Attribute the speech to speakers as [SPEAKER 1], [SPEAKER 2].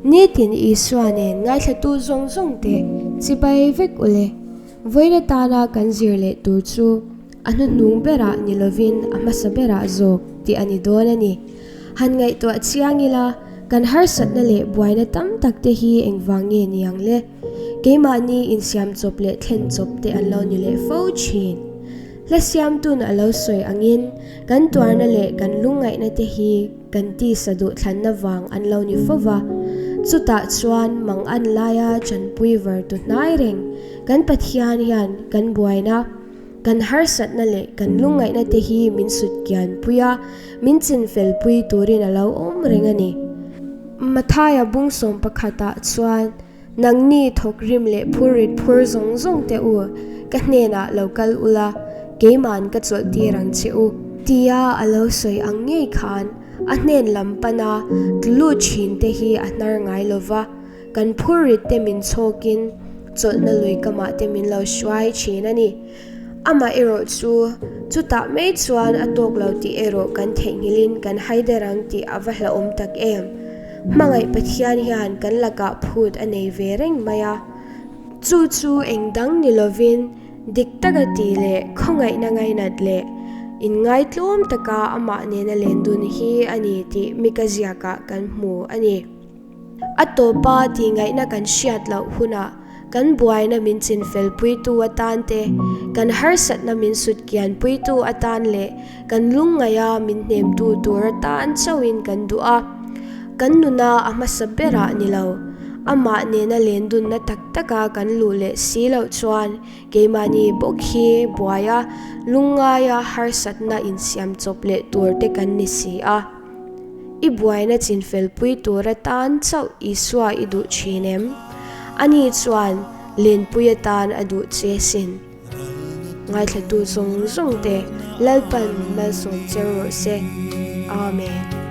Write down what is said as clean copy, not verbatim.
[SPEAKER 1] Nitin Isua nen ngaithlatu zawng zawng te chibai vek ule. Vawiin atana kan zir leh tur chu a hnuhnung berah ni lovin a hmasa berah zawk tih a ni dawn a ni. Han ngaihtuah chiang ila, kan harsatna leh buaina tam tak te hi engvang nge ni ang le? Keimahni insiam chawp leh thlen chawp te an lo ni leh fo thin. Hla siamtun a lo sawi angin kan tuarna leh kan lungngaihna te hi kan tisa duhthlanna vang an lo ni fo va. Chutah chuan mang an laia chanpui var tu hnai reng kan Pathian hian kan buaina, kan harsatna leh kan lungngaihna te hi min sut kian pui a, min chinfel pui turin a lo awm reng a ni. Mathaia bungsawm pakhatah chuan Nangni thawk rim leh phur rit phur zawng zawng teh u, ka hnenah lo kal ula, keima'n ka chawlh tir ang che u. Tia a lo sawi ang ngei khan a hnen lam pana tlu thin te hi a hnar ngai lo va, kan phur rit te min chhawkin chawlhna lui kamah te min lo hruai thin a ni. Amah erawh chu chutah mai chuan a tawk lo tih erawh kan theihnghilhin kan haider ang tih a va hlauhawm tak em! Hmangaih Pathian hian kan lakah phut a nei ve reng mai a. Chu chu eng dang ni lovin dik taka tih leh khawngaihna ngainat leh inngaitlawm taka amah nena len dun hi a ni tih Mika ziakah kan hmu a ni. A tawpa tihngaihna kan hriat loh hunah kan buaina min chinfelpuitu atan te, kan harsatna min sutkianpuitu atan leh kan lungngaia min hnemtu tur atan chauhin kan duh a. Kan nuna a hmasa berah ni lo, amah nena lendunna tak taka kan luh leh si loh chuan keimahni bawk hi buaia lungngaia harsatna insiam chawp leh tur te kan ni si a. I buaina chinfelpui tur atan chauh Isua i duh thin em? Ani chuan lenpui atan a duh che sin. Ngaithlatu zawng zawng te Lalpan malsawm che rawh se. Amen.